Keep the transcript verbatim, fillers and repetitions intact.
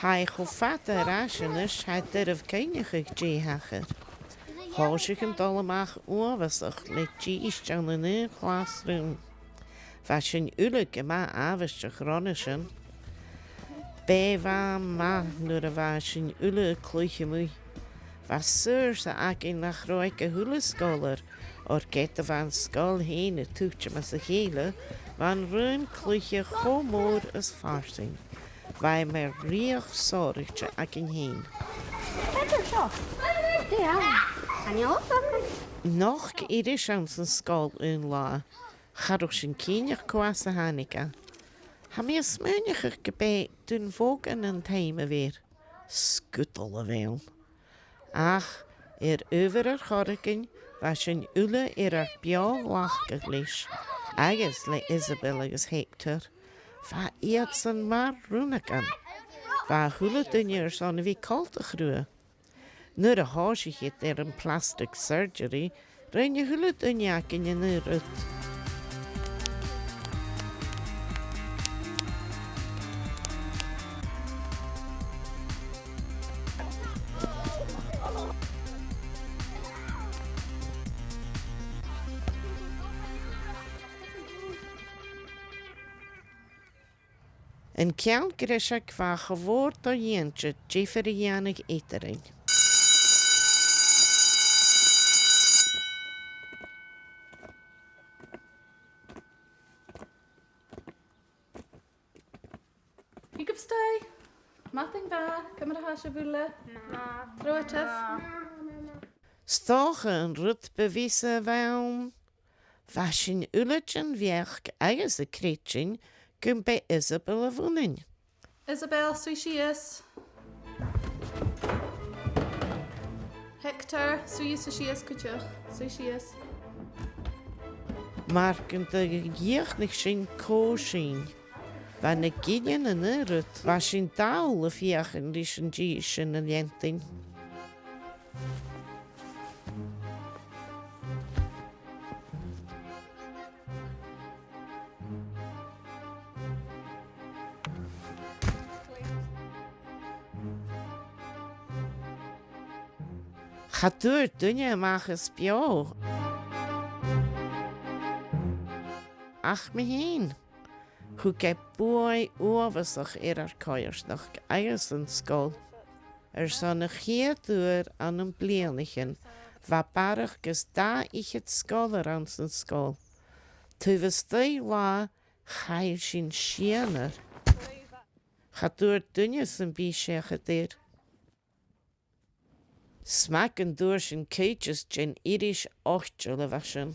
Bha e cho fada air ais a-nis, tha e doirbh cuimhneachadh dè thachair. Thòisich an dol a-mach uabhasach le dithis ann an aon chlas rùm. Bha sinn uile gu math àbhaisteach ron a sin. B' e a bha math nuair a bha sinn uile a' cluich a-muigh. Bha saorsa againn nach robh aig a h-uile sgoilear, oir ged a bha an sgoil fhèin a' tuiteam às a chèile, bha an rùm-cluiche cho mòr is farsaing. Bha e mar rìoghachd sònraichte againn fhèin. Peidir seo. Dè tha? Chan eil fhios agam. Nochd iris anns an sgoil aon latha. Cha robh sinn cinnteach cò às a thàinig e. Tha mi a' smaoineachadh gum b' e Dùn Bhògan an t-ainm a bh' air. Sgudal a bh' ann. Ach air adhbhar air choreigin, bha sinn uile air ar beò-ghlacadh leis, agus le Isabel agus Hector. Bha iadsan mar rionnagan. Bha a h-uile duine airson a bhith coltach riutha. Nuair a thòisich iad air am plastic surgery, rinn a h-uile duine againn an aon rud. An ceann greiseag bha e cho mòr do-dhèanta diofar a dhèanamh eadarainn. Thigibh a-steach. Madainn mhath, ciamar a tha sibh uile? Math. Trobhad. 'S dòcha an rud bu mhiosa a bh' ann, bha sinn uile den bheachd agus a' creidsinn gum b' e Isabel a bh' annainn. Isabel, suidh sìos. Hector, suidh sìos cuideachd. Suidh sìos. Mar gun do dhìochuimhnich sinn cò sinn. Bha na gillean an aon rud, bha sinn dall a' feuchainn ris an dithis sin a leantainn. Cha d' fhuair duine a-mach às beò. Ach mi fhìn. Thug e buaidh uabhasach air ar coimhearsnachd agus an sgoil. Airson a' chiad uair ann am bliadhnaichean, bha barrachd is dà fhichead sgoilear anns an sgoil. Taobh a-staigh latha, chaill sinn sianar. Cha d' fhuair duine sam bith seachad air. 'S math gun d' fhuair sinn cuidhteas den iris oiteil a bha sin.